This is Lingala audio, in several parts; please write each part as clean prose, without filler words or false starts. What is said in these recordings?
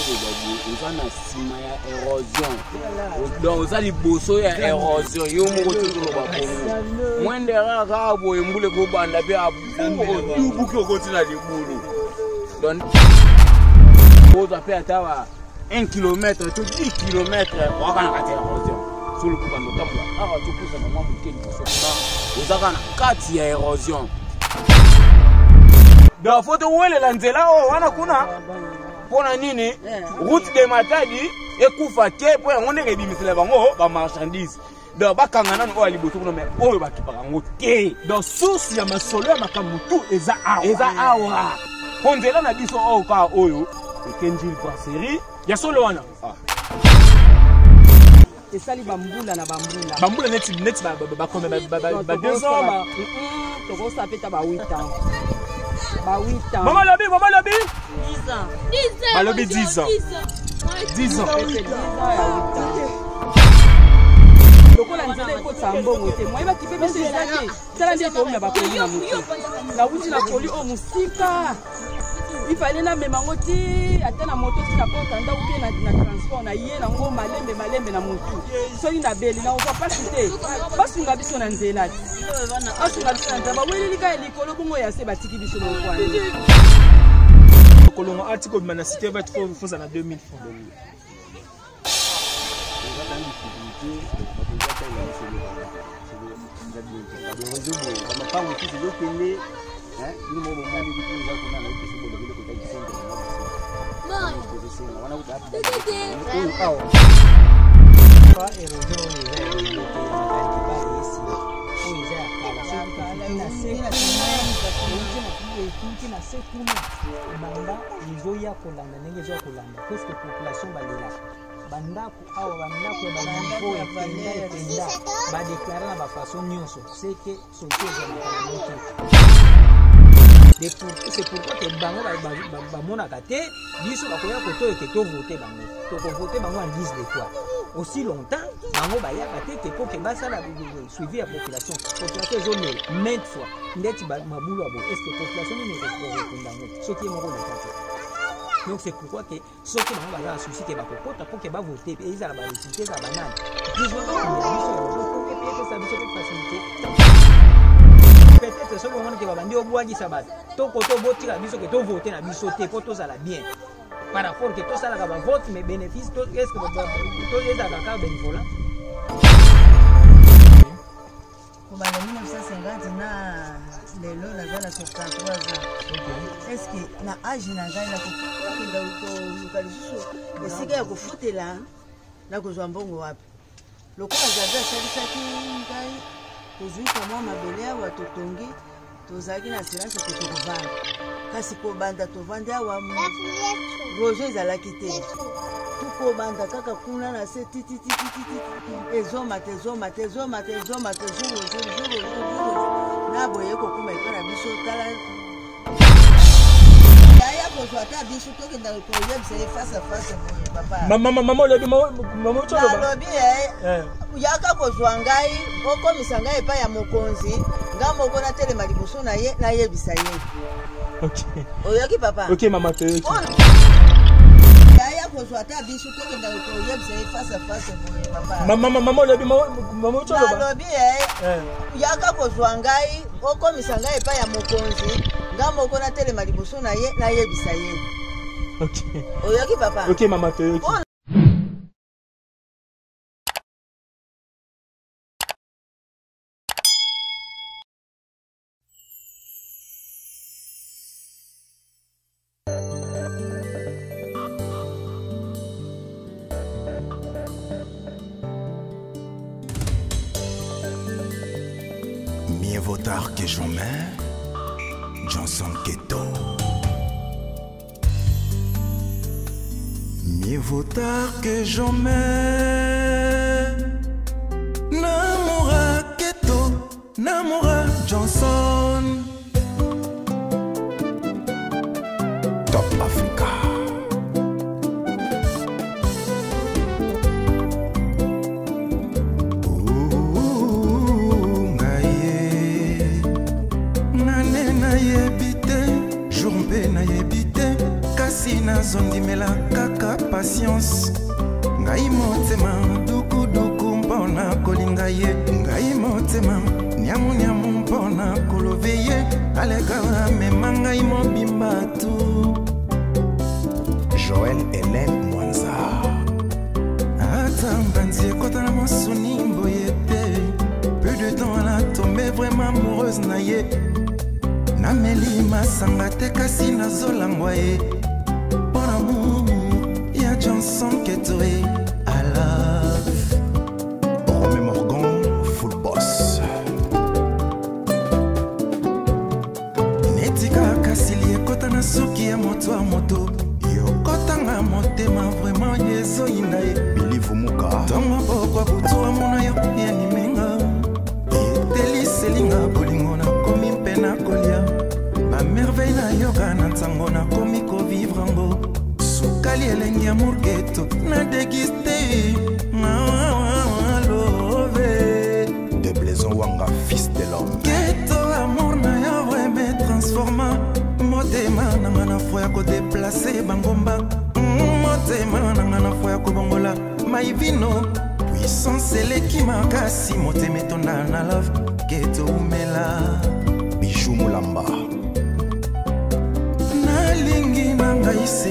Tozoloba boye, oza na nsima ya érosion, donc oza liboso ya érosion. Yo moko tozoloba bongo, moindre erreur kaka boye, mbula ekobanda mpe odubuki, okoti na libulu. Donc ozwa mpe ata ba 1 kilomètre to 10 kilomètre, oaka na kati ya érosion. Solo mpo bando otambola awa, topusana mwa moke liboso kuna, oza kaka na kati ya érosion. Donc faut towelela nzela oyo wana kuna. Mpo na nini route de Matadi ekufa te? Mpo yango ndenge ebimisela bango bamarchandise. Donc bakanga nanu oyo ya liboso kuna, mais oyo bakipaka yango te. Donc source ya masolo ya makambo tu eza awa. Eza awa, mpo nzela na biso oyo kaka oyo ekenjili brasserie. Ya solo wana. Esali bambula na bambula. Bambula neti bakome ba 2 ans? Tokosala mpe ta ba 8 ans, ba 8 ans. Mama lobi, mama lobi. 10 ans. Balobi 10 ans, 10 ans. Peut-être 10 ans ya 8 ans. Lokola nzela ekotisa mbongo te, moye bakipe biso eza te. Tala nde toomema bakoli na motu. Nawuti na koli oyo mosika, ifale namema yango ti ata na moto, ti na porte ndako mpe na transport na ye nango malembe malembe na motu. Soki nabeli, nakozwa mpasi te. Basunga biso na nzela ti, basunga biso na nzela. Baweleli kaka likolo, bongo ya se batiki biso lokwani. Kolongo ati kobima na Cité Verte, foza na 2000 francs. Eza quand même difficulté, bato eza talela biso eza bien te. Bareseau boye, bamapango mosusu ezokende. Bino moko bomoni kutu eza kuna na biso bolobeli kota kisengo na biso tozosenga wana kuta oyo awa. Érosion oyo eza ya lelo te, ya makanisi esi oyo eza ya kala. Soki tofuti na se kuna, etuti na se kuna, ebanda ezoya kolanda ndenge ezoya kolanda, presque population balelaka bandako awa, bandako ya baniveau ekenda ekenda. Badéclarer na bafaçon nyonso, seke solution ezalaka nango te. C'est pourquoi ke bango bamonaka te biso bakoya kotoyo ke tovote bango, tokovote bango en guise de quoi? Aussi longtemps bango bayaka te ke po ke basala suivi ya population. Population ezomela maintes fois ndeti mabulu ya boye. Est ce que population nini ekokunda yango soki ye moko leta te? Donc c'est pourquoi ke soki bango baza na souci ke bakokota mpo ke bavote, ezala badéputé, ezala banani, biso bakundela biso ya loboko epe epesa biso mpe facilité. Peut-être soki omoni ke babandi obwakisa bato, toko tobotika biso ke tovote na biso te mpo tozala bien par rapport ke tosalaka bavote, mais bénéfice est ce que ezalaka kaka bénévolat? Kobanda 1950 na lelo, naza na 73 ans. Est-ce na âge na ngai nakokenda koluka lisusu esika ya kofutela? Nakozwa mbongo wapi? Lokola Nzambe asalisaki ngai, tozwi kamwa mabele awa, totongi, tozalaki na assurance ke tokovanda. Kasi kobanda tovandi awa, roger ezalaki te. Tukobanda kaka kuna na se tititititi, ezomata, ezomata, ezomata, ezomata, jour jour jour jour jour, na boye kokuma epai na biso. Tala, yaya kozwa ata biso, tokenda koyebisa ye face à face boye, papa. Mama olobi, mama otoloba. Nalobi yaka kozwa ngai, okomisa ngai epai ya mokonzi, nga moko natelema liboso na ye, nayebisa ye. Oyoki, papa? Ok mama, toyoki. Yaya kozwa ata biso, tokenda koyebisa ye face à face boye, papa. Mama olobi, mama otoloba. Nalobi yaka kozwa ngai, okomisa ngai epai ya mokonzi, nga moko natelema liboso na ye, nayebisa ye. Oyoki, papa? Ok mama, toyoki. Mieux vaut tard que jamais. Johnson Keto. Mieux vaut tard que jamais. Namora Keto, Namora Johnson. Top Africa. Ouh, ngai ye nane nayebi te jour mpe nayebi te, kasi nazondimela. Kaka patience. Ngai motema dukuduku mpona kolinga ye. Ngai motema niamuniamu mpona kolove ye. Aleka amema ngai mobimba tu. Joel Hélène Mwanza. Ata mbanzi ekota na mosuni boye te. Peu de temps ala tombe vraiment amoureuse na ye. Nameli masanga te kasi nazolangwa ye. Bon amour ya Johnson Ketoe. I love. Romé Morgan, full boss. Neti kaka sili ekota na suki ya moto ya moto. Yokotanga motema vraiment ezoyinda ye. Billy Vumuka. Ntongo pokwa butu amona yo yanimenga. Eteliselinga bolingo nakomi mpe nakolia. Bamerveille nayoka na ntango nakomi kovivre yango. Sukali elengi ya murketo na déguste. Love. De Blaison Wanga, fils de l'homme. Keto amour na yo vraimen transforma. Motema nanga na fo ya kodeplace bangomba. Motema nanga na fo ya kobongola maivino. Puissance eleki makasi motema etonda na love. Keto umela. Bijou Mulamba. Nalingi na ngai se.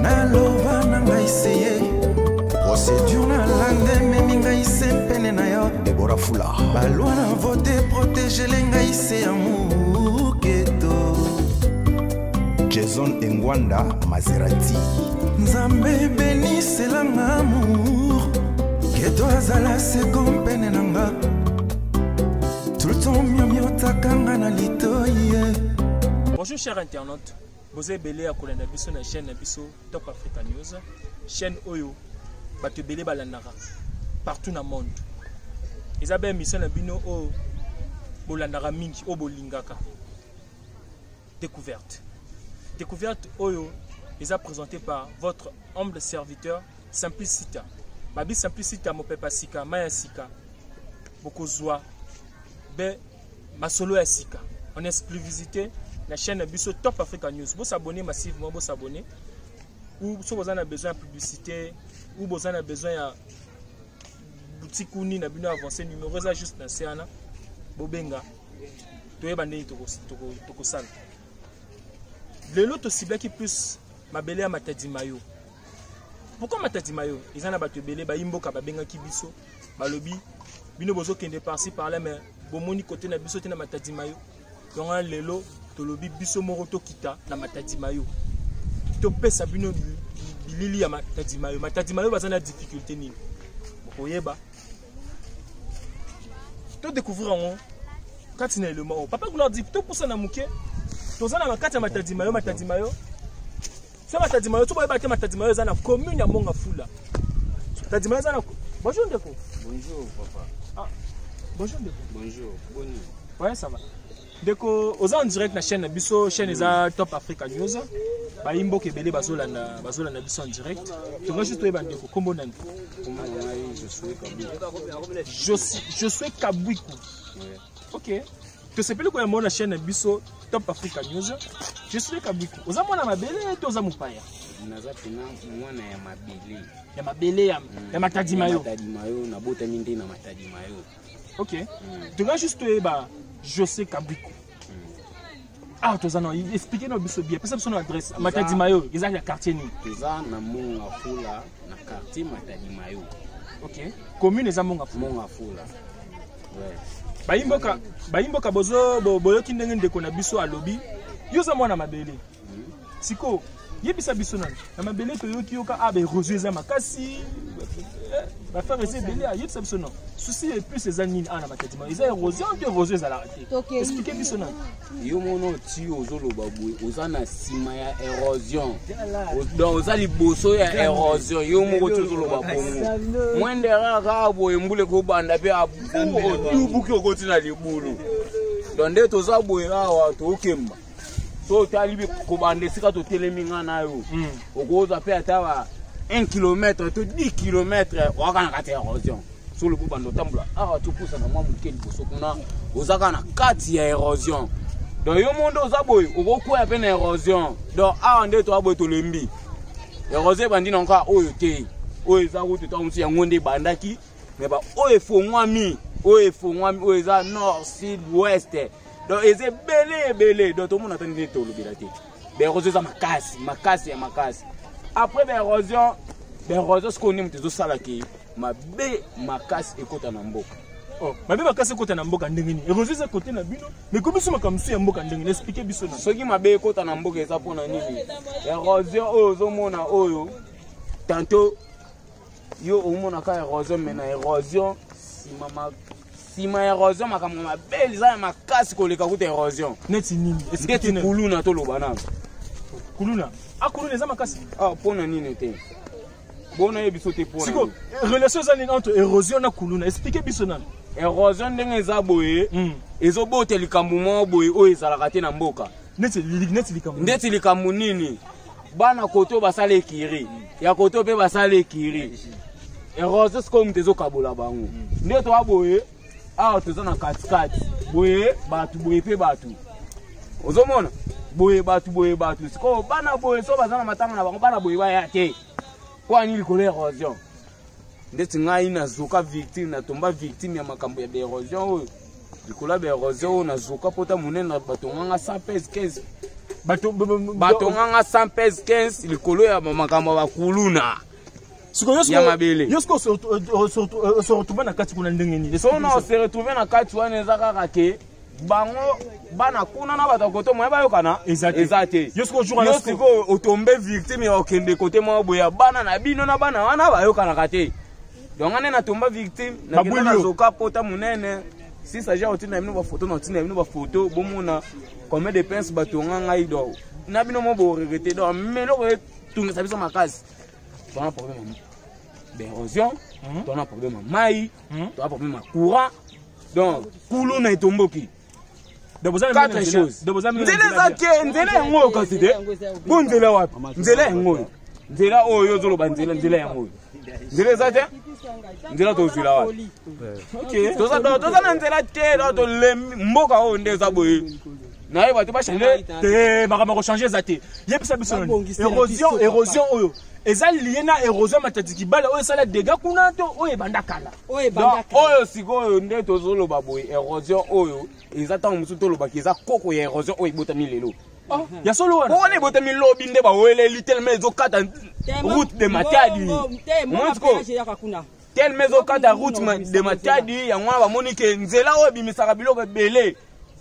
Naloba na ngai se. Procédure nalanda ememi ngai se pene na yo. Debora Fula. Balwa na vote protégele ngai se amour keto. Jason Engwanda Maserati. Nzambe beniselanga amour. Keto azala seko mpene na nga. Tout le temps miomiotaka na litoi. Bonjour chers internautes, boza ebele ya kolanda biso na chaîne na biso Top Africa News, chaîne oyo bato ebele balandaka partout na monde. Eza ba émission na bino oyo bolandaka mingi, oyo bolingaka. Découverte. Découverte oyo eza présentée par votre humble serviteur Simplicita. Babi Simplicita mopepa sika, maya sika. Bokozwa be masolo ya sika. En exclusivité la chaîne na biso Top Africa News. Vous s'abonner massivement, vous s'abonner. Ou si vous avez besoin de publicité, ou vous avez besoin de boutique ou ni na bino avancé numéro ça juste na seana. Bobenga. Toyeba ndenge tokosala. Lelo tosiblaki plus mabele ya Matadi Mayo. Pourquoi Matadi Mayo? Eza na bato ebele bayimboka babengaki biso, balobi bino bozokende par-ci par-là mais bomoni côté na biso te na Matadi Mayo. Donc lelo tolobi biso moko tokita na Matadi Mayo. Topesa bino bilili ya Matadi Mayo. Matadi Mayo baza na difficulté nini? Bokoyeba. To découvrir yango kati na élément oyo. Papa Gloire dit topusa na moke. Toza na kati ya Matadi Mayo, Matadi Mayo. So Matadi Mayo, to boyeba te Matadi Mayo eza na commune ya Monga Fula. Matadi Mayo eza na. Bonjour ndeko. Bonjour papa. Ah. Bonjour ndeko. Bonjour. Boni. Ouais, ça va. Ndeko, oza en direct na chaîne na biso, chaîne eza Top Africa News. Bayimboka ebele bazolanda, bazolanda biso en direct. Tonga juste toyeba ndeko, kombo nani? Kombo na ngai Josué Kabwiku. Josué Kabwiku. Ouais. OK. Tosepeli koyamba na chaîne na biso Top Africa News. Josué Kabwiku. Oza mwana mabele to oza mopaya? Naza pena mwana ya mabele. Ya mabele ya, ya Matadi Mayo. Matadi Mayo, nabotami nde na Matadi Mayo. OK. Tonga juste toyeba Josué Kabwiku. Ah, toza na expliquer na biso bien. Pesa biso na adresse. Matadi Mayo, eza ya quartier nini? Toza na Monga Fula na quartier Matadi Mayo. OK. Commune eza Monga Fula. Monga Fula. Ouais. Bayimboka, bayimboka bozo boyoki ndenge ndeko na biso alobi. Yo za mwana mabele. Siko, yebisa biso nani? Na mabele toyoki yoka ah ba érosion eza makasi. Ba faire eza ebele, yebisa biso non. Souci et plus eza nini ah na Matadi Mayo? Eza érosion to érosion ezalaka te? Expliquer biso nani? Yo mono ti ozoloba boye oza na nsima ya érosion. Donc oza liboso ya érosion. Yo moko ti ozoloba bongo. Mwende kaka boye mbula ekobanda mpe odubuki okoti na libulu. Donc nde toza boye awa tokemba. So otali kobanda esika totelemi nga na yo. Okozwa mpe ata ba 1 kilomètre to 10 kilomètre oka na kati ya érosion. So lobo bando tambola awa topusa na mwa moke liboso kuna oza kaka na kati ya érosion. Donc yo moko nde oza boye, okokwea mpe na érosion. Donc awa nde toa boye, tolembi. Érosion ebandi na kaka oyo te, oyo eza route ntango mosusu yango nde ebandaki, mais ba oyo efongwami, oyo efongwami, oyo eza nord, sud, ouest, donc eza ebele ebele. Donc tomona ata ndenge tolobela te. Baérosion eza makasi, makasi ya makasi. Après baérosion, baérosion sikoyo nde moto ezosalaki mabe makasi ekota na mboka. Oh, mabe makasi ekota na mboka ndenge nini? Érosion eza kote na bino, mais komi biso makambo mosusu ya mboka ndenge nini? Explique biso na. Soki mabe ekota na mboka eza mpona nini? Érosion oyo ozomona oyo, tantôt yo omonaka érosion, mais na érosion nsima, nsima ya érosion makambo mabe eza ya makasi koleka kuta érosion. Neti nini? Neti kuluna, toloba nano. Kuluna, ah, kuluna eza makasi. Ah, mpona nini te? Bona ye biso te mpona. Siko relation eza nini entre érosion na kuluna? Explique biso nano. Érosion ndenge eza boye, ezobota likambo moko boye oyo ezalaka te na mboka. Neti likambo? Ndeti likambo nini? Bana koto basala ekiri ya koto mpe basala ekiri. Érosion sikoyo moto ezokabola bango. Nde toa boye awa, toza na katikati boye, bato boye mpe bato, ozomona boye bato boye bato. Sikoyo bana boye so baza na matanga na bango, bana boye baya te. Mpo ani? Likolo érosion. Ndeti ngai nazoka victime, natomba victime ya makambo ya baérosion oyo. Likolo ya baérosion oyo nazoka pota monene, batonganga 100 pèse 15, batonganga 100 pèse 15 likolo ya makambo ya bakuluna ya mabele. Yo sikoyo se retrouve na kati kuna ndenge nini? So na se retrouve na kati wana, eza kaka ke bango bana kuna na bato ya kote moye bayokana eza te. Yo sikoyo otombe victime ya okende kote moko boye ya bana na bino na bana wana bayokanaka te. Donc ane natomba victime, nakenda nazoka pota monene. Si s'agit ya kotinda bino bafoto, na kotinda bino bafoto, bomona combien de pince batonga ngai. Donc na bino mo boregretter. Donc meloko etungisa biso makasi, tona problème ya baérosion, tona problème ya mai, tona problème ya courant. Donc kuluna etomboki, quatre choses. Nzela eza te, nzela yango oyo kasi te. Bo nzela wapi? Nzela yango oyo, nzela oyo ozoloba, nzela, nzela yango oyo, nzela eza te. Nzela tozwila wapi? Toza na nzela te. Donc tolembi mboka oyo nde eza boye, nayeba te bachange. Te, makambo ya kochange eza te. Yebisa biso nani, érosion, érosion oyo eza lié na érosion Matadi Kibala oyo esala dégâts kuna to oyo ebanda kala? Oyo sikoyo nde tozoloba boye, érosion oyo eza ntango mosusu tolobaki eza koko ya érosion oyo ebotami lelo. Ya solo wana? Wana ebotami lobi nde baweleli tellement ezokata route de Matadi. Tellement ezokata route de Matadi, yango wana bamoni ke nzela oyo ebimisaka biloko ebele,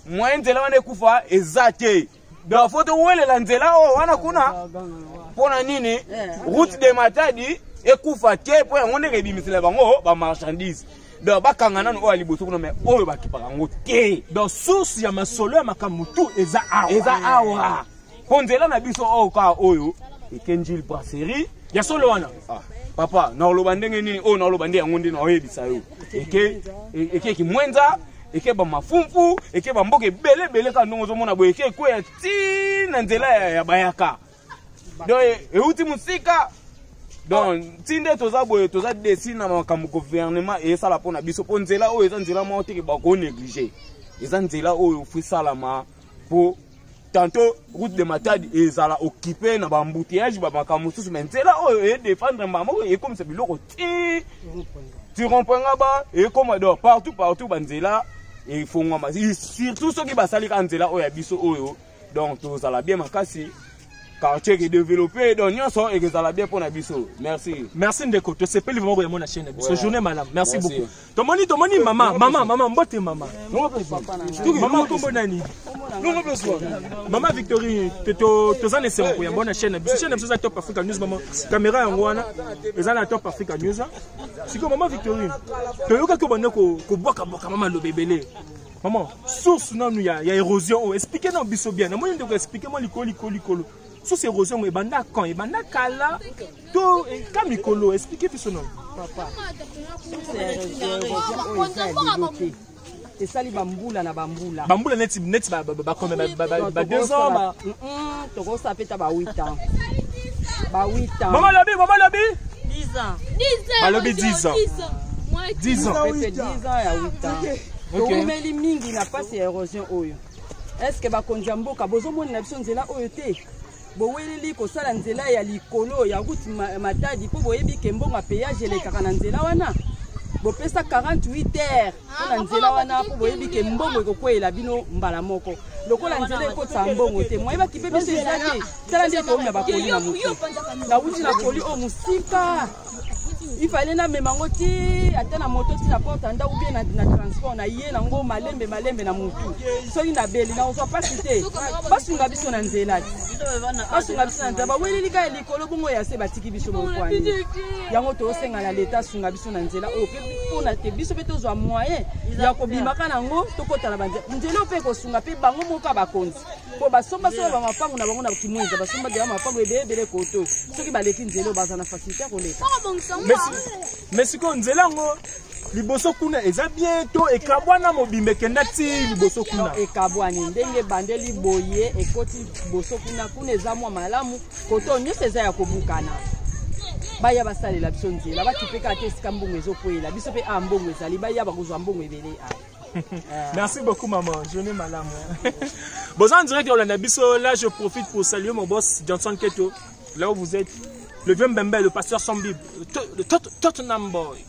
moyen nzela wana ekufa eza te. Donc faut towelela nzela oyo wana kuna. Mpona nini route de Matadi ekufa te? Mpo yango ndenge ebimisela bango bamarchandise. Donc bakanga nanu oyo ya liboso kuna, mais oyo bakipaka yango te. Donc source ya masolo ya makambo tu eza awa? Eza awa, mpo nzela na biso oyo kaka oyo ekenjile brasserie. Ya solo wana? Ah, papa, naoloba ndenge nini? Oyo naoloba nde yango nde naoyebisa yo. Eke eke mwenza, eke bamafumfu, eke bamboka ebele ebele kaka ndongo ozomona boye, eke ekweya ti na nzela ya bayaka. Donc euti mosika. Donc ti nde toza boye, toza déçus na makambo gouvernement esala mpo na biso, mpo nzela oyo eza nzela moko teke bakonéglige. Eza nzela oyo faut esalama, mpo tantôt route de Matadi ezala occupé na baembouteillage, bamakambo mosusu, mais nzela oyo edéfendre mbala moko, ekomisa biloko ti ti rond-point Ngaba, ekoma donc partout partout, banzela efongwama. Surtout soki basali kaka nzela oyo ya biso oyo, donc tozala bien makasi, quartier ekedéveloppe, donc nyonso ekezala bien mpo na biso. Merci. Merci ndeko, tosepeli vraiment koyamona na chaîne na biso. Journée malamu, merci beaucoup. Tomoni, tomoni mama, mama, mama, mbote mama. Mama, kombo nani? Mama Victory. Toza na esengo koyamba na chaîne na biso. Chaîne na biso eza Top Africa News. Mama, caméra yango wana eza na Top Africa News. Sikoyo mama Victory, toyokaki obanda kobwakabwaka mama loba ebele. Mama, source nanu ya érosion oyo, explique na biso bien. Namoni ndeko explique mwa likolo likolo likolo. Source érosion oyo ebanda quand? Ebanda kala to ka mikolo? Explique biso nanu. Papa, source ya érosion oyo eza ya lelo te, esali bambula na bambula. Bambula neti bacombien? Ba 2 ans ba? Tokosala mpe ta ba 8 ans, ba 8 ans. Mama lobi, mama lobi. 10 ans. Balobi 10 ans, 10 ans. Pete 10 ans ya 8 ans. Toumeli mingi na mpasi ya érosion oyo. Eske bakonzi ya mboka bozomonela biso nzela oyo te? Boweleli kosala nzela ya likolo ya route Matadi mpo boyebi ke mbongo ya payage elekaka na nzela wana. Bopesa 48 heures mpo na nzela wana, mpo boyebi ke mbongo ekokweyela bino mbala moko. Lokola nzela ekotisa mbongo te, moye bakipe biso eza te. Tala nde toomema bakoli na motu. Nawuti na koli oyo mosika, il fallait namema yango ti ata na moto ti na porte ya ndako, bien na transport na ye nango malembe malembe na motu. Soki nabeli nakozwa mpasi te. Basunga biso na nzela ti, basunga biso na nzela. Baweleli kaka likolo, bongo ya se batiki biso bokwani. Yango tosenga na leta asunga biso na nzela oyo mpe mpona te biso mpe tozwa moyen ya kobimaka nango, tokɔta na banzela. Nzela oyo mpe ekosunga mpe bango moko ya bakonzi, mpo basomba solo bamapango na bango na Kimwenza, basomba deya mapango ebele ebele koto. Soki baleki nzela oyo, baza na facilité ya koleka. Mais sikoyo nzela yango liboso kuna eza bien to ekabwana mobimba, ekenda ti liboso kuna? Ekabwani ndenge ebandeli boye, ekoti liboso kuna. Kuna eza mwa malamu, koto nyonso eza ya kobukana. Baya basalela biso nzela, bakipe kaka te esika mbongo ezokweyela biso mpe. A mbongo ezali, baya bakozwa mbongo ebele a. Merci beaucoup maman, journée malamu. Bon, en direct olanda biso, là je profite pour saluer mon boss Johnson Keto, là où vous êtes, le vieux Mbembe, le pasteur sans Bible, le Tottenham boy.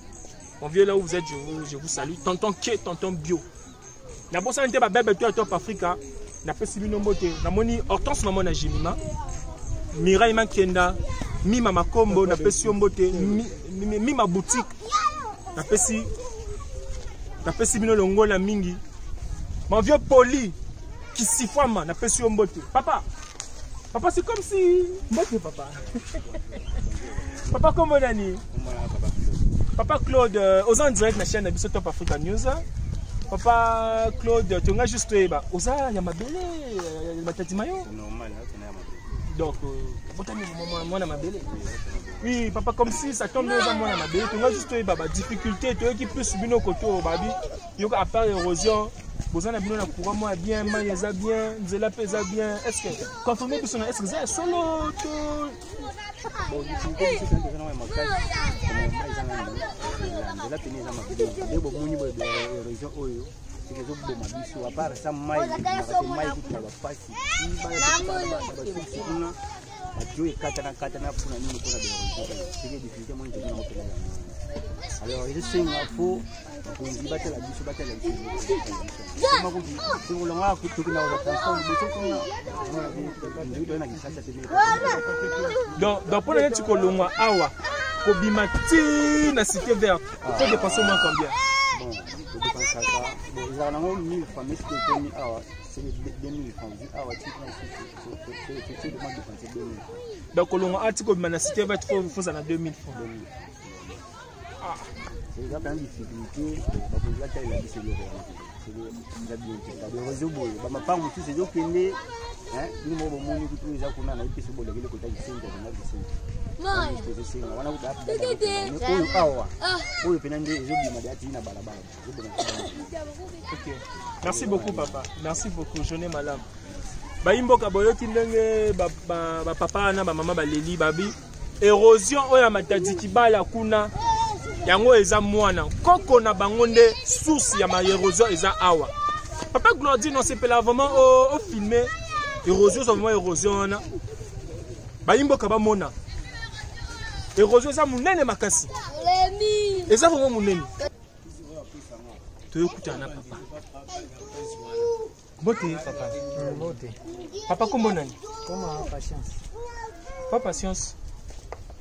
Mon vieux, là où vous êtes, je vous salue. Tonton Ke, tonton Bio. Nabosani te babebe to ya Top Africa, napesi bino mbote. Namoni Hortense, mama na Jemima, Mirai Makenda, Mima Makombo, napesi yo mbote. Mima Boutique, napesi bino longola mingi. Mon vieux Poli Kisifwama, napesi yo mbote. Papa, papa, c'est comme si mbote papa. Papa, kombo nani? Papa Claude, oza en direct na chaîne na biso Top Africa News. Papa Claude, tonga juste toyeba, oza ya mabele Matadi Mayo? Donc botami mwana mabele. Oui papa, comme si ça tombe, oza mwana mabele. Tonga juste toyeba badifficulté toyoki plus bino koto oyo babi yoka. À part érosion, boza na bino na courant mwa bien, mai eza bien, nzela mpe eza bien. Est ce que confirme biso na, est ce que eza ya solo to? Bon, difficulté biso toza nango ya makasi, mai ezanga nzela. Nzela pene eza mabe nde bomoni boye. Érosion oyo seke ezoboma biso. À part ça, mai ebimaka te, mai kutu na bapasi basource kuna, batio ekatana katana. Mpona nini? Mpona baérosion. Seke difficulté moni toza nango mpena yango. Alors ezosenga fo bakonzi batala biso, batala biso. Kutu kolonga tokenda kozwa transport liboso kuna, toye na Kinshasa te. Donc mpona neti kolongwa awa kobima ti na Cité Verte, faut dépenser au moins combien? Bon, todépensaka, bon, ezalaka nango 1000 francs, mais soki okomi awa, c'est 2000 francs. Ozwi awa ti kuna, c'est vraiment dépenser 2000 francs. Donc kolongwa awa ti kobima na Cité Verte, faut zala na 2000 francs? Eza mpenza difficulté. Bakonzi batalela biso eloko wana, eza bien te. Baérosion boye, bamapango mosusu ezokende. Bino moko bomoni kutu oyo eza kuna, nayebi mpe so bolekeli kota Kisengi, azanga Kisengi ezosenga wana kuta. Oyo awa oyo mpena nde ezobima deya tii na balabala, ezoboma. Ok, merci beaucoup papa, merci beaucoup, journée malamu. Bayimboka, boyoki ndenge bapapa na bamama baleli, babi érosion oyo ya Matadi Kibala kuna, yango eza mwana koko na bango nde source ya maérosion eza awa. Papa Glordine, osepela vraiment ofilme érosion, oza vraiment érosion wana. Bayimboka bamona érosion eza monene makasi, eza vraiment monene. Toyokutana na papa. Mbote papa. Mbote. Papa, kombo nani? Koma Patience. Pa Patience,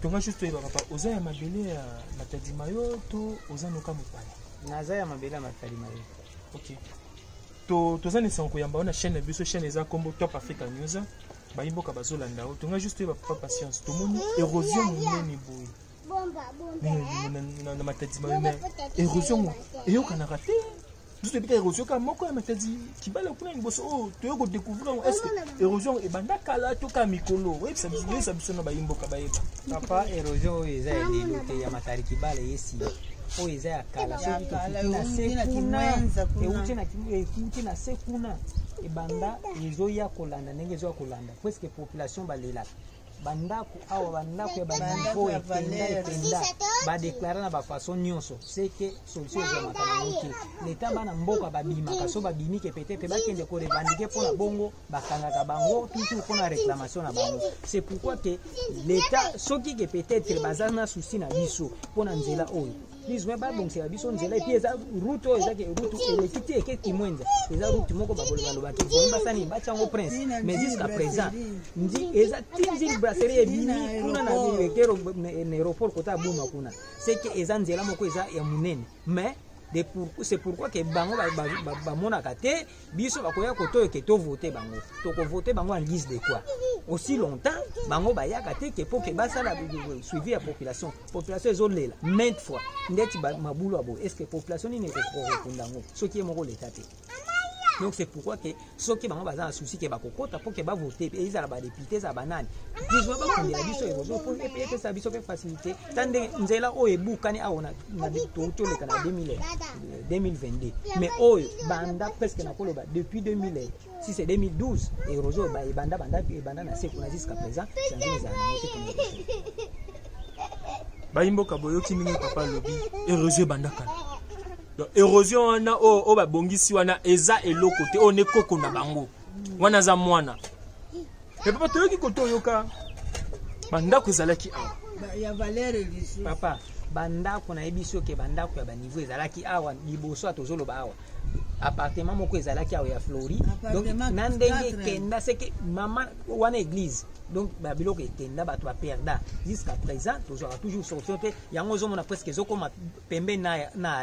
tonga juste toyeba, papa, oza ya mabele ya Matadi Mayo to oza noka mopaya? Naza ya mabele ya Matadi Mayo. Ok, toza na esango koyamba yo na chaîne na biso. Chaîne eza kombo Top Africa News. Bayimboka bazolanda yo. Tonga juste toyeba, papa Patience, tomoni érosion monene boye na Matadi Mayo, mais érosion ngo eyokanaka te. Biso toyebi ka érosion kaka moko ya Matadi Kibala kuna liboso oyo toye kodécouvrir yango. Est ce que érosion ebanda kala to kaka mikolo? Oyebisa biso, oyebisa biso na bayimboka bayeba. Papa, érosion oyo eza ya lelo te. Ya Matadi Kibala eyesi, oyo eza ya kala. Soki tofiki na se kuna, euti na se kuna, ebanda ezoya kolanda ndenge ezoya kolanda, presque population balelaka. Bandako awa, bandako ya baniveau ekenda ekenda, badeklare na bafaçon nyonso, seke solution ezwamaka nango te. Leta, bana mboka babimaka, so babimi ke peut-être bakende korevendiquer mpona bongo, bakangaka bango toujours mpona réclamation na bango. C'est pourquoi ke leta, soki ke peut-être baza na souci na biso mpona nzela oyo, plus moins babongisela biso nzela. Et puis eza route oyo, ezaki route eleki te eke Kimwenza, eza route moko babolo balobaki bomi basani batia yango prince, mais jusqu'à présent ndi eza tinzili brasserie ebimi kuna na ekero na aéroport kota abuma kuna. C'est que eza nzela moko eza ya monene, mais c'est pourquoi ke bango bamonaka te biso bakoya kotoyo ke tovote bango, tokovote bango en guise de quoi? Aussi longtemps bango bayaka te ke po ke basala suivi ya population. Population ezolela maintes fois ndeti mabulu ya boye. Est ce que population nini ekokunda yango soki ye moko leta te? Donc c'est pourquoi ke soki bango baza na souci ke bakokota mpo ke bavote, ezala badéputé, ezala banani, plus bakundela biso érosion mpo epesa biso mpe facilité. Ta ndenge nzela oyo ebukani awa, touti oleka na 2022, mais oyo banda presque nakoloba depuis 2000, si c'est 2012, érosion ebanda banda ebanda na se kuna jusqu'à présent, changement ezala nango te mpona érosion. Bayimboka, boyoki ndenge papa alobi, érosion ebanda kala. Donc érosion wana oyo oyo babongisi wana eza eloko te, oyo nde koko na bango wana aza mwana. Me papa, toyoki kote oyoka bandako ezalaki awa. Ya valeur lisusu. Papa, bandako nayebi soki bandako ya baniveau ezalaki awa liboso ya tozoloba awa, appartement moko ezalaki awa ya Flori. Donc na ndenge ekenda, seke mama wana église, donc babiloko ekenda, bato baperda. Jusqu'à présent tozwaka toujours solution te. Yango ozomona presque ezokoma pembeni na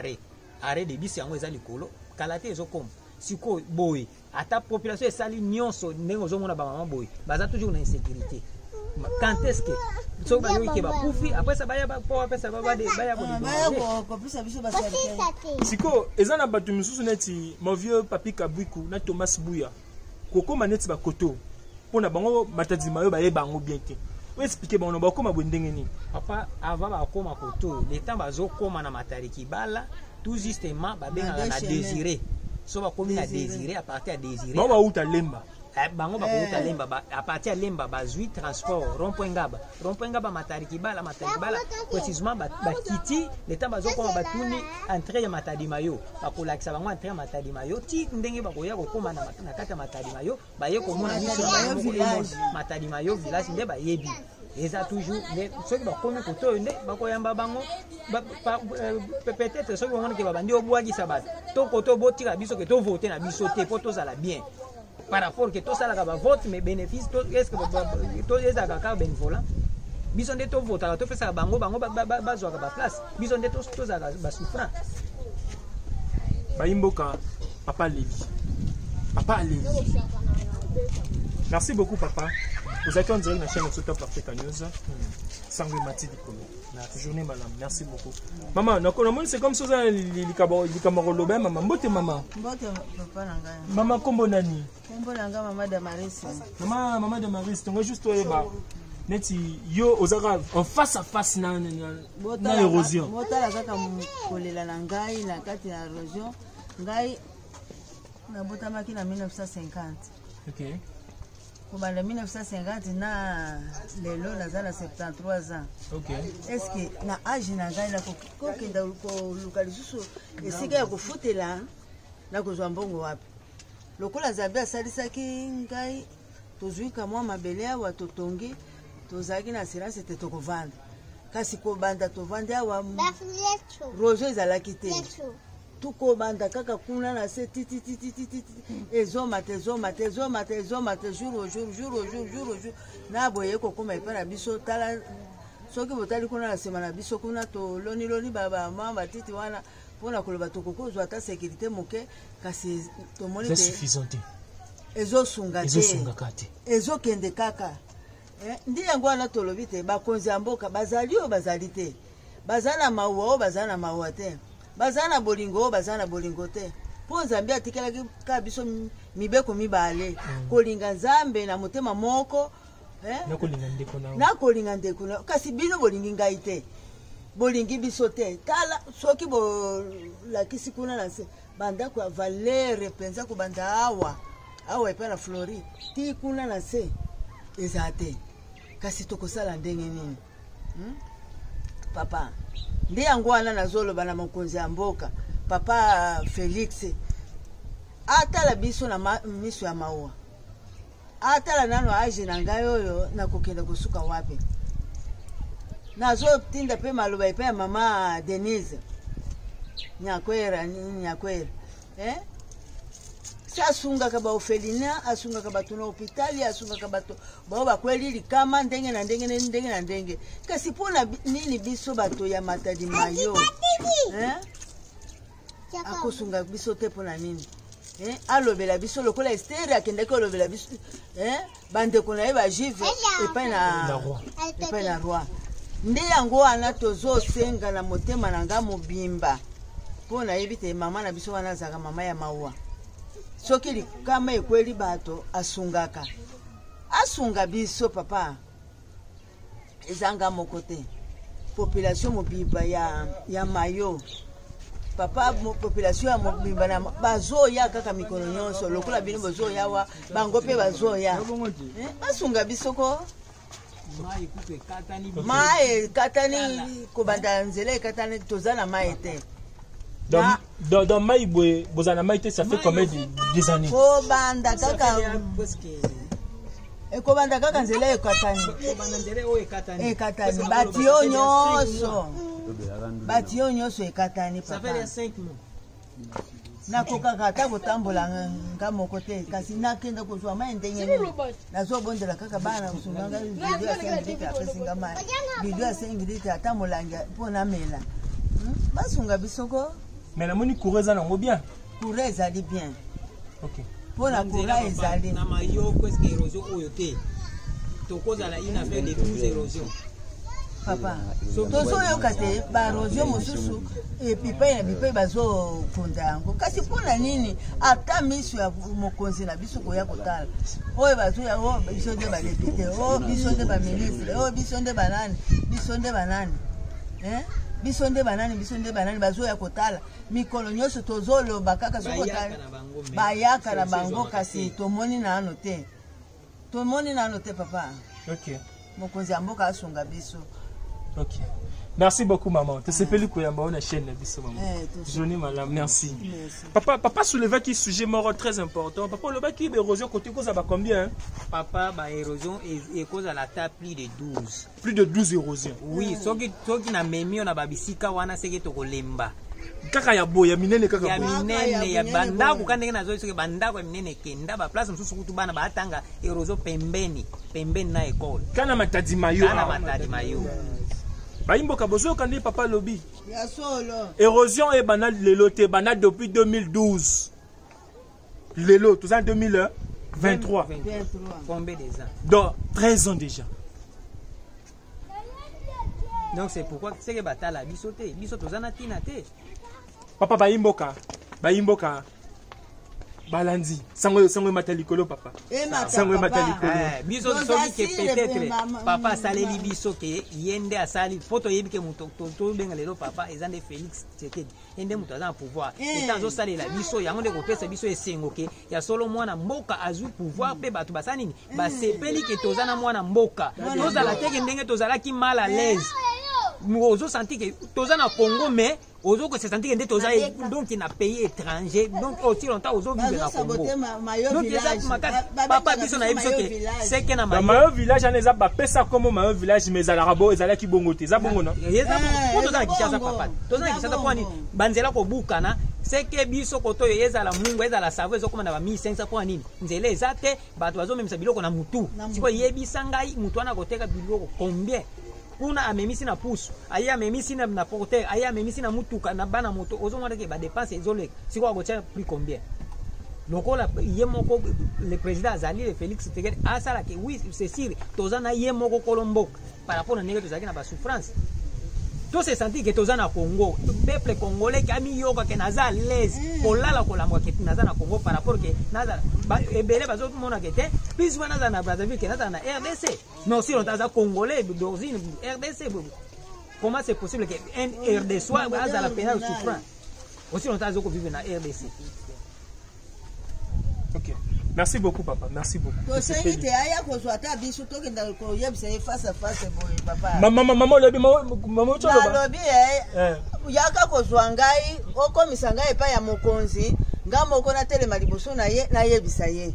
arrêt de bus, yango eza likolo, kala te ezokoma. Sikoyo boye, ata population esali nyonso, ndenge ozomona bamama boye baza toujours na insécurité. Quand est-ce que soki bayoki ke bakufi, après ça baya po bapesa baya? Kopesa biso bacercueil. Sikoyo eza na bato misusu neti mon vieux Papi Kabwiku na Thomas Buya, kokóma neti bakoto mpo na bango Matadi Mayo, bayeba yango bien te. Oexpliquer bango na bakóma boye ndenge nini? Papa, avant bakóma koto, le temps bazokóma na Matadi Kibala, tout justement babengaka na Désiré. So bakomi na Désiré, à partir ya Désiré Bango bauta Lemba. Bango bakouta Lemba, à partir ya Lemba bazwi transport, rond-point Ngaba, rond-point Ngaba, Matadi Kibala, Matadi Kibala précisément bakiti. Le temps bazokoma, batuni entrée ya Matadi Mayo, bakolakisa bango entrée ya Matadi Mayo ti ndenge bakoya kokóma na kati ya Matadi Mayo, baye komona miso na bango moko Matadi Mayo village nde bayebi eza toujours. Soki bakomi kote oyo nde bakoyamba bango, peut-être soki bamoni ke babandi obwakisa bato to kote, botika biso ke tovote na biso te mpo tozala bien par rapport ke tosalaka bavote, mais bénéfice est-ce ezalaka kaka bénévolat? Biso nde tovotaka, topesaka bango, bango bazwaka baplace, biso nde tozalaka basouffrant. Bayimboka, papa Levi, papa Levi, merci beaucoup papa. Ozalaki en direct na chaîne na Top Africa News, sango emati likolo. Journée malamu, merci beaucoup mama. Namoni c'est comme si oza na likambo koloba. Mama, mbote mama. Mbote papa na ngai. Mama, nkombo nani? Nkombo na ngai mama Damaris. Mama Damaris, tonga juste oyeba neti yo ozaka en face à face na érosion. Botala kaka kolela na ngai na kati ya érosion. Ngai nabotamaki na 1950. Kobanda 1950 na lelo naza na 73 ans. Est ce que na age na ngai nakokenda koluka lisusu esika ya kofutela? Nakozwa mbongo wapi? Lokola Nzambe asalisaki ngai, tozwi kamwa mabele awa, totongi, tozalaki na assurance te tokovanda. Kasi kobanda tovandi awa, érosion ezalaki te. Tukobanda kaka kuna na se tititititi, ezomata, ezomata, ezomata, ezomata, jour au jour, jour au jour, jour au jour, na boye ekokóma epai na biso. Tala, soki botali kuna na nsima na biso kuna, toloniloni bamama batiti wana mpona koloba tokoki kozwa ata sécurité moke, kasi tomoni te ezosunga te. Ezosungaka te. Ezokende kaka. Ndi yango wana tolobi te bakonzi ya mboka bazali oyo bazali te, baza na mawa oyo baza na mawa te, baza na bolingo oyo baza na bolingo te, mpo Nzambe atikelaki kaka biso mibeko mibale: kolinga Nzambe na motema moko, nakolinga ndeko na nakolinga ndeko na. Kasi bino bolingi ngai te, bolingi biso te. Tala, soki bolakisi kuna na se, bandako ya valeur mpenza, kobanda awa awa epai na Flori ti kuna na se, eza te. Kasi tokosala ndenge nini? Papa, nde yango wana nazoloba na mokonzi ya mboka, papa Felix, atala biso na miso ya mawa, atala nano age na ngai oyo nakokende kosuka wapi. Nazotinda mpe maloba epai ya mama Denise Nyakwera, Nyakwera, eh? Si asungaka baofelina, asungaka bato na hopitali, asungaka bato bao bakweli likama ndenge na ndenge ndenge na ndenge. Kasi mpona nini biso bato ya Matadi Mayo, eh? Akosunga biso te mpona nini? Eh? Alobela biso lokola Estere akendaki olobela biso, eh? Bandeko na ye bajuive epai na roi. Nde yango wana tozosenga na motema na nga mobimba, mpo nayebi te mama na biso wana azalaka mama ya mawa. Soki likama ekweli bato, asungaka, asunga biso papa. Ezanga moko te, population mobimba ya Mayo, papa, population ya mobimba na bazoya kaka mikolo nyonso lokola bino bozoya wa, bango mpe bazoya, basunga biso ko. Mai ekatani, kobanda nzela ekatani, toza na mai te. Donc mai boye, bozala na mai te, ça fait combien des années? Kobanda kaka, ekobanda kaka nzela ekatani, ekatani, batiyo nyonso, batiyo nyonso ekatani, papa. Nakokaka ata kotambola nga moko te, kasi nakende kozwa mai ndenge nini? Nazobondela kaka bana kosunga ngai bidon ya 5 litre, apesinga mai bidon ya 5 litre, ata molangi mpo namela. Basunga biso ko. Mais namoni courant eza nango bien. Courant ezali bien. Mpo na courant ezali. Na Mayo presque érosion oyo te, tokozala une affaire de 12 érosion. Papa, tozoyoka te baérosion mosusu bipai na bipai bazokunda yango. Kasi mpona nini ata miso ya mokonzi na biso koya kotala oyo bazoya? O biso nde badéputé, o biso nde baministre, o biso nde banani, biso nde banani, biso nde banani, biso nde banani, bazoya kotala mikolo nyonso. Tozoloba kaka soki bayaka na bango, kasi tomoni nano te, tomoni nano te, papa. Mokonzi ya mboka asunga biso. Ok, merci beaucoup maman, tosepeli koyamba oyo na chaîne na biso, maman. Journée malamu, merci. Papa, papa soulevaki sujet moko très important. Papa, olobaki baérosion côté kozala ba combien, hein? Papa, baérosion ekozala ata plus de 12. Plus de 12 érosions? Oui, soki namemi yo na babisika wana, seke tokolemba. Kaka ya boye, ya minene kaka? Ya minene, ya bandako ka ndenge nazoi. Soki bandako ya minene ekenda, baplace mosusu kutu bana baatanga érosion pembeni pembeni na ekole. Kana Matadi Mayo. Kana Matadi Mayo. Bayimboka, bozoyoka nde papa alobi. Ya solo. Érosion ebanda lelo te, ebanda depuis 2012. Lelo toza 2023. Combien des ans? Donc 13 ans déjà. Donc c'est pourquoi seke batala biso te, biso toza na ntina te. Papa, bayimboka, bayimboka balandi sango, sango emata likolo, papa. Sango emata likolo. Biso soki ke peut-être papa asaleli biso ke ye nde asali, mpo toyebi ke moto tobenga lelo papa eza nde Félix Tshisekedi, ye nde moto aza na pouvoir eta azosalela biso yango, nde kopesa biso esengo ke ya solo mwana mboka azwi pouvoir mpe bato basala nini, basepeli ke toza na mwana mboka. Tozala teke ndenge tozalaki mal à l'aise, ozosentir ke toza na Congo, mais ozokose sentir ke nde toza donc na pays étranger. Donc aussi longtemps ozovivre na Congo, donc eza makasi, papa. Biso nayebi biso ke seke na Mayo village wana eza, bapesa kombo Mayo village, mais ezalaka bo, ezalaki bongo te, eza bongo no. Po toza na Kinshasa, papa, toza na Kinshasa. Mpo nini banzela kobukana? Seke biso koto oyo, ezala mungu, ezala savo, ezokoma na ba 1500. Mpo nini nzela eza te? Bato bazomemisa biloko na mutu. Sikoyo yebisa ngai, mutu wana akoteka biloko combien? Kuna amemisi na pusu, aye amemisi na porteur, aye amemisi na mutuka na bana moto, ozomona ke badépenses ezoleka. Sikoyo akotia prix combien? Lokola ye moko le président azali, le Félix Tshisekedi, asalaki, oui, c'est sûr, toza na ye moko kolo mboka. Par rapport na ndenge tozalaki na basouffrance, to se sentir ke toza na Congo, peuple congolais ke amiyoka ke naza à l'aise kolala, kolamwa ke naza na Congo, par rapport ke naza ebele bazomona ke te plus wana nazala na Brazzaville ke nazala na RDC. Mais aussi longtemps aza congolais d'origine RDC, comment c'est possible que un RDC azala pena souffrant aussi longtemps aza kovivre na RDC? Ok. Merci beaucoup papa, merci beaucoup. Tosengi te aya kozwa ata biso tokenda koyebisa ye face à face boye papa. Mama mama olobi mama otoloba. Nalobi eh, eh. Yaka kozwa ngai okomisa ngai epai ya mokonzi nga moko natelema liboso na ye nayebisa ye.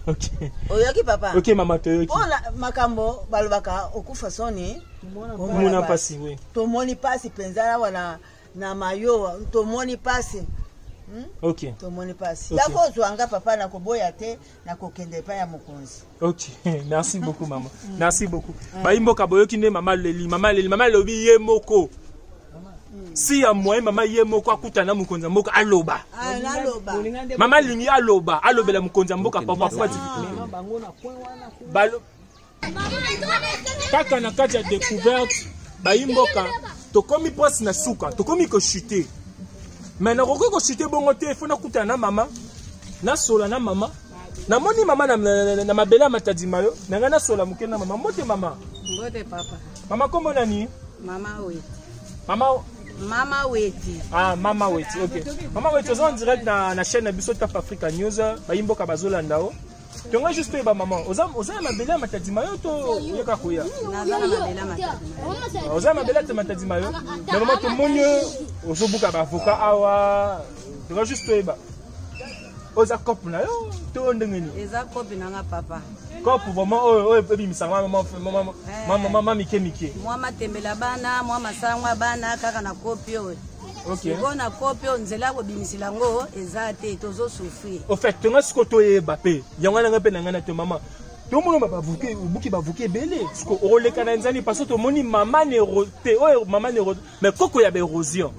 Okay. Oyoki papa? Okay mama toyoki. Pona makambo balobaka okufa soni. Omona pasi oui. Tomoni pasi penza awa na na mayo tomoni pasi. Ok. Tomoni pasi. Okay. Yako ozwa nga papa nakoboya te nakokende epai ya mokonzi. Ok, merci beaucoup maman. Merci beaucoup. Bayi mboka boyoki nde mama leli, mama leli, mama lobi ye moko. Si ya moyen mama ye moko akutana na mokonzi ya mboka aloba. Ah, naloba. Mama alingi aloba, alobela mokonzi ya mboka papa papa. Balo kaka na kati ya découverte bayi mboka tokomi mpasi na suka tokomi kochute me nakoki kochute bongo te fo nakutana na mama nasola na mama namoni mama na, na, na, na mabele ya matadi mayo na ngai nasola moke na mama. Mbote mama. Mbote papa. Mama kombo nani? Mama Weti. Mama Mama Weti. Ah, Mama Weti, ok. Mama Weti, oza en direct na chaîne na biso Top Africa News, bayi mboka bazolanda o. Tonga juste toyeba mama, oza na mabele ya matadi mayo to oyaka koya? Naza na mabele ya matadi mayo. Oza na mabele ya matadi mayo? Mais mama tomoni ozobuka ba avocat awa. Tonga juste toyeba. Oza cope na yo to ndenge nini? Eza cope na nga papa. Cope vraiment oyo oyo ebimisaka mama mama mama mike mike. Mwa matembela bana, mwa masango ya bana kaka na cope oyo. Okay. Sikoyo na kopi oyo nzela ya kobimisela yango eza te, tozosouffrir. Au fait, tonga sikoyo toyeba mpe yango wana ngai mpe na ngai na te mama tomona bavuke obuki bavuke ebele siko okoleka na nzani parce que tomoni mama nero te oyo mama nero mais koko ya baérosion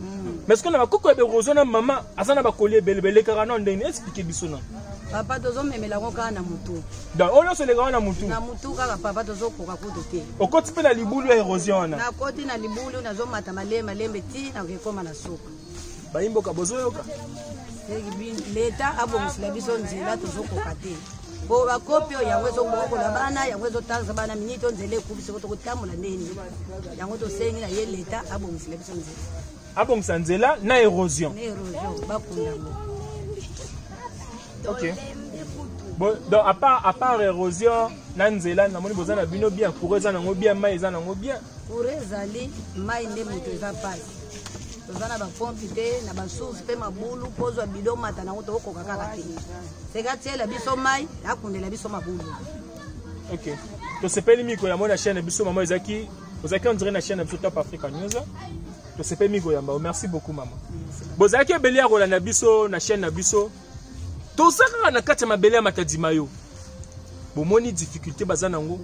mais sikoyo na bakoko ya baérosion na mama aza na bakoli ebele belekaka na ndenge explike biso na papa tozomemela yango kaka na motu. Donc oyo nyonso elekaka na motu? Na motu kaka papa, tozokoka kutu te. Okoti mpe na libulu ya érosion wana? Nakoti na libulu, nazomata malembe malembe ti nakekoma na suka. Bayimboka bozoyoka? Leta abongisela biso nzela, tozokoka te. Po bakopi oyo yango ezobokola bana, yango ezotangisa bana miniti oyo nzela ekufi, soko tokotambola ndeni yango tosengi na ye leta abongisela biso nzela. Abongisa nzela na érosion. Na érosion bakunda yango. Ok. Bon, donc à part érosion na nzela namoni boza na bino bien, courant eza nango bien, mai eza nango bien. Courant ezali, mai nde moto eza pasi. Toza na bapompi te, na basource mpe mabulu mpo ozwa bido mata nango tokokoka kaka te. Seka tiela biso mai, akundela biso mabulu. Ok. Tosepeli mingi koyamba na chaîne na biso mama ezaki ozalaki on dirait na chaîne na biso Top Africa News. Tosepeli mingi koyamba. Merci beaucoup mama. Bozalaki ebele ya kolanda biso na chaîne na biso. Toza kaka na kati ya mabele ya Matadi Mayo. Bomoni difficulté baza nango.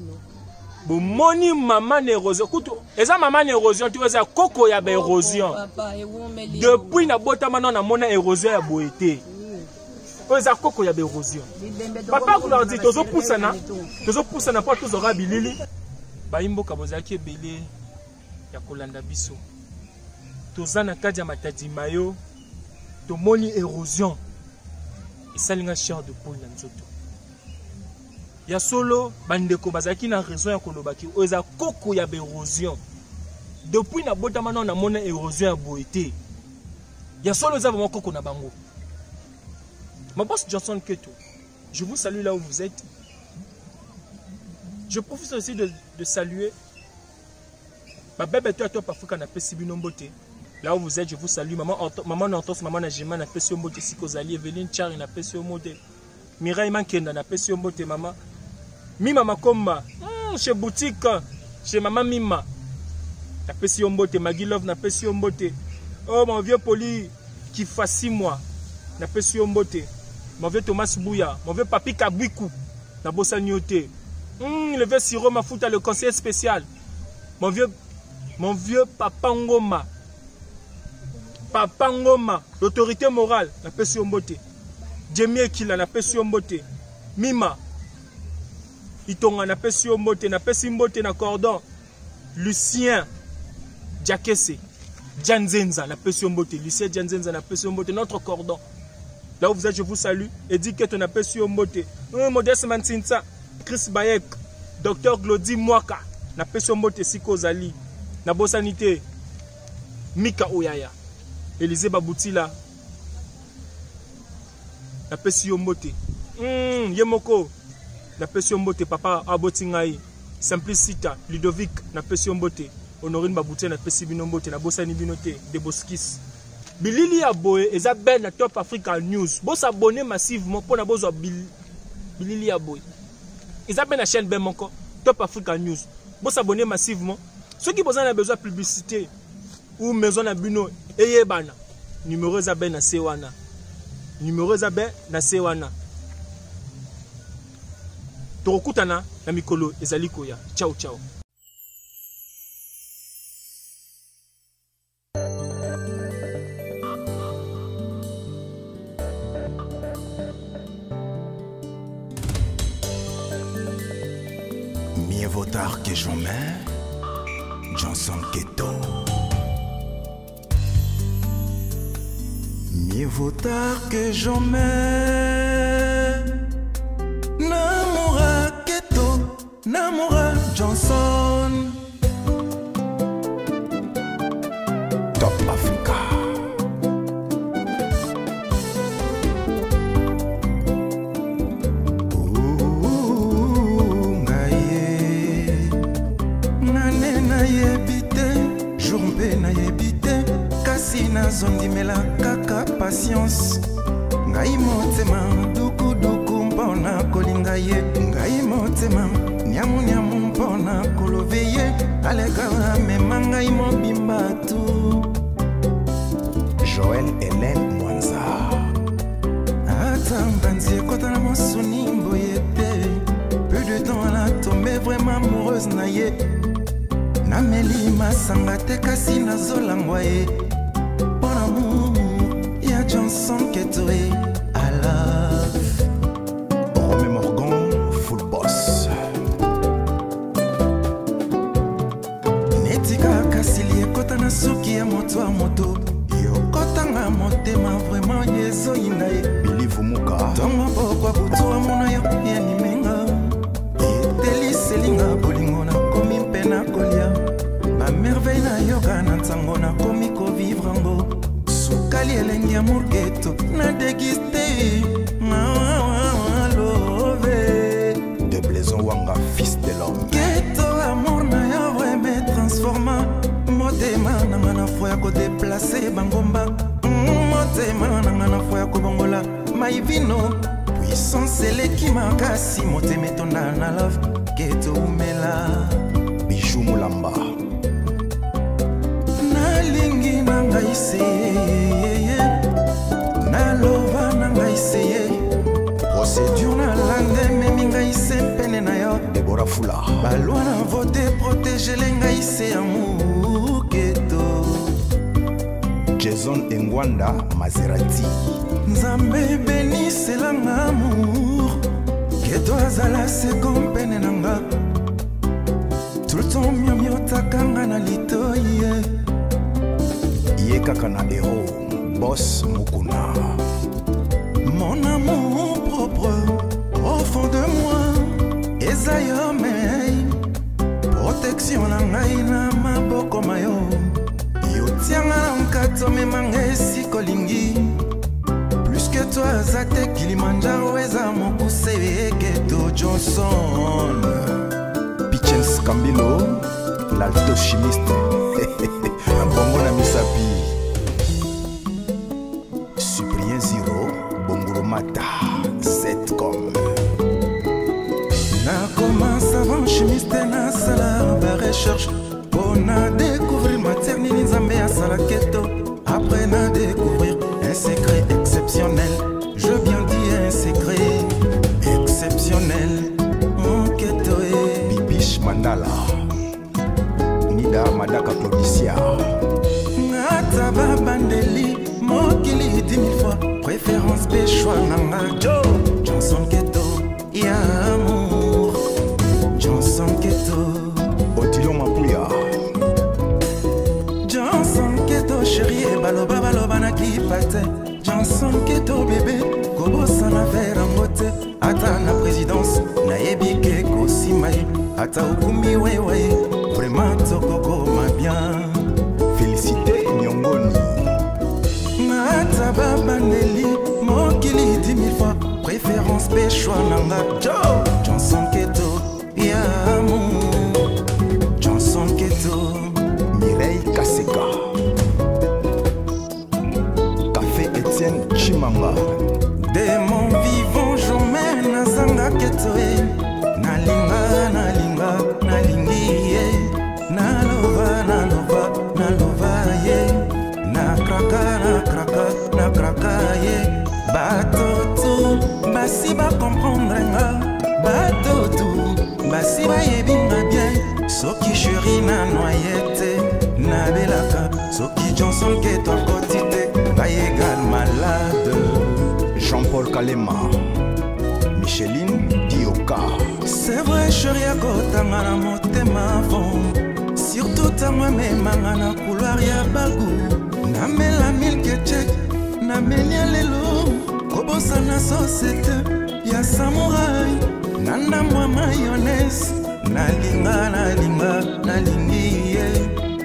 Bomoni mama na érosion kutu eza mama na érosion te, eza koko ya ba érosion. Depuis na botama na namona érosion ya boye te. Oyo eza koko ya ba érosion. Papa Gloire tozopusana, tozopusana mpo tozwaka bilili. Bayimboka bozalaki ebele ya kolanda biso. Toza na kati ya Matadi Mayo, tomoni érosion esalinga chair de poule na nzoto. Ya solo bandeko bazalaki na raison ya kolobaki oyo eza koko ya ba érosion. Depuis na botama na namona érosion ya boye te. Ya solo eza vraiment koko na bango. Ma boss Johnson Keto, je vous salue là où vous êtes. Je profite aussi de saluer ma bébé toi Top Africa na pesi bino mbote. Là où vous êtes, je vous salue. Maman Hortense, maman Hortense, maman Najima na pesi mbote, Sikozali, Evelyne Chari na pesi mbote. Mireille Mankenda na pesi mbote maman. Mima Makomba, chez boutique, chez maman Mima. Na pesi mbote, Maggie Love na pesi mbote. Oh mon vieux Poli qui fassi moi. Na pesi mbote. Mon vieux Thomas Bouya, mon vieux Papi Kabwiku na bosani yo te. Le vieux Siro Mafuta, le conseiller spécial. Mon vieux Papa Ngoma. Papa Ngoma, l'autorité morale, na pesi yo mbote. Jemie Kila, na pesi yo mbote. Mima Itonga, na pesi yo mbote, na pesi mbote na cordon. Lucien Diakese, Dianzenza, na pesi yo mbote. Lucien Dianzenza, na pesi yo mbote, notre cordon. Là où vous êtes, je vous salue. Eddie Keto, na pesi yo mbote. Modeste Mantinsa, Chris Bayek, Docteur Glody Mwaka, na pesi yo mbote siko zali. Na bosanité, Mika Oyaya, Élisée Baboutila, na pesi yo mbote. Ye moko napesi yo mbote papa aboti ngai Simplicita Ludovic napesi yo mbote Honorine Baboutia napesi bino mbote nabosani bino te Deboskis bilili ya boye eza belle na Top Africa News bosabonne massivement mpona bozwa bilili ya boye eza mpe na chaîne be moko Top Africa News bosabonne massivement soki boza na besoin publicité ou maison na bino eyebana numero eza be na se wana numero eza be na se wana tokokutana na mikolo ezali koya ciao ciao. Mieux vaut tard que jamais, Johnson Keto. Mieux vaut tard que jamais. Namora Keto, Namora Johnson. Top Africa. Ouh, ngai ye. Nane nayebi te, jour mpe nayebi te, kasi nazondimela kaka patience. Ngai motema dukuduku mpona kolinga ye, ngai motema niamuniamu mpona kolove ye, aleka amema ngai mobimba tu. Joël Hélène Mwanza. Ata mbanzi ekota na mosuni boye te, peu de temps ala tombe vraiment amoureuse na ye. Nameli masanga te kasi nazolangwa ye mpo na amour ya Johnson Keto ye. I love Romé Morgan, full boss. Neti kaka sili ekota na suki ya moto ya moto, yokotanga motema vraiment ezoyinda ye. Billy Vumuka. Ntongo pokwa butu amona yo ya nimenga, eteliselinga bolingo nakomi mpe nakolia bamerveille nayoka na ntango nakomi kovivre yango. Sukali elengi ya murketo na degiste love. De Blaison Wanga, fils de l'homme. Keto amour na yo vraimen transforma motema nanga na fo ya kodeplace bangomba, motema nanga na fo ya kobongola maivino, puissance eleki makasi motema etonda na love. Keto umela. Bijou Mulamba. Nalingi na ngai se, naloba na ngai se ye, procédure nalanda ememi ngai se pene na yo. Debora Fula. Balwa na vote protégele ngai se amour Keto. Jason Engwanda Maserati. Nzambe beniselanga amour Keto azala seko mpene na nga, tout le temps miomiotaka na litoi ye. Ye kaka na héros, boss Mukuna. Mon amour propre au fond de moi eza yo mei, protection na ngai na maboko mayo, yotianga na nkato memanga esika olingi. Plus que toi aza te Kilimanjaro eza mokuse. Keto Johnson. Pichens Kambilo, l'alto-chimiste. Bongo na misapi. Cyprien Zero, Bongolomata, Zcom. Nakoma savant chimiste nasala ba recherche mpo na découvrir matière nini Nzambe asala keto. Après na découvrir un secret exceptionnel, je bien dis un secret exceptionnel. Mon keto e. Bibiche Mandala, Nida Madaka Claudicia. Ata babandeli mokili 10 000 fois, préférence pe choix nanga Joe Johnson Keto ya amour Johnson Keto. Odilon Mapuya. Johnson Keto chérie, baloba baloba na kipa te. Johnson Keto bébé, kobosana vera yango te. Ata na présidence nayebi ke kosimba ye, ata okumi wewe vraiment tokokoma bien. Félicité Nyongoni. Ata babandeli mokili 10 000 fois, préférence pe nde choix na nga Jo Johnson Keto ya amour Johnson Keto Mireille Kaseka Café Etienne Chimanga De mon vivant jamais nazanga keto e nalinga nalinga nalingi ye nalova nalova nalova ye nakraka nakraka nakraka ye bato tu basi bakomprendre nga bato tu basi bayebi nga bien soki sheri na noye te nabelaka soki johnson keto akoti te ngai egal malade Jean-Paul Kalema Micheline Dioka C'est vrai chéri akotanga na motema fond surtout ntango amemanga na couloir ya bagu namela milke check namelia lelo kobosana société ya samurai na ndambo ya mayonnaise nalinga nalinga nalingi ye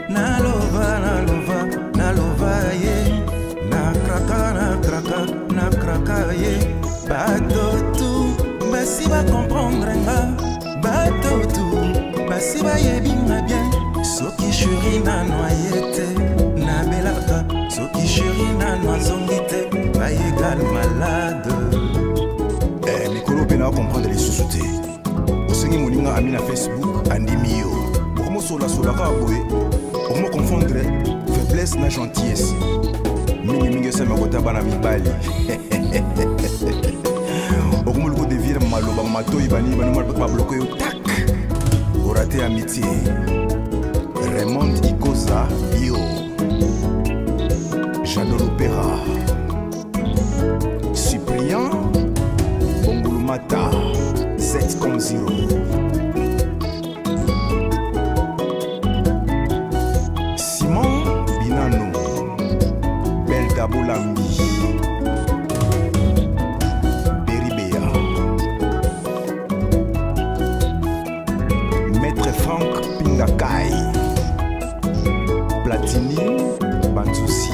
nalova nalova nalova ye nakraka nakraka nakraka ye bato tu basi bakomprendre nga bato tu basi bayebi nga bien soki sheri nano aye te nabelaka soki sheri nano azongi te bayegal malade eh, mikolo mpe na comprendre lisusu te osengi moninga ami na facebook andimi yo okomosolasola kaka boye okomoconfondre faiblesse na gentillesse mingimingi esami kota bana mibali okomoli kodevire maloba matoi banini banini babloke yo tak orate amitié raymond ikoza bio jado lopera cyprien bongulumata 7 comme 0 simon binano belda bolambi beribea maître frank pingakai platini banzusi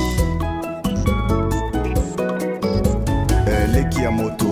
euh, leki ya moto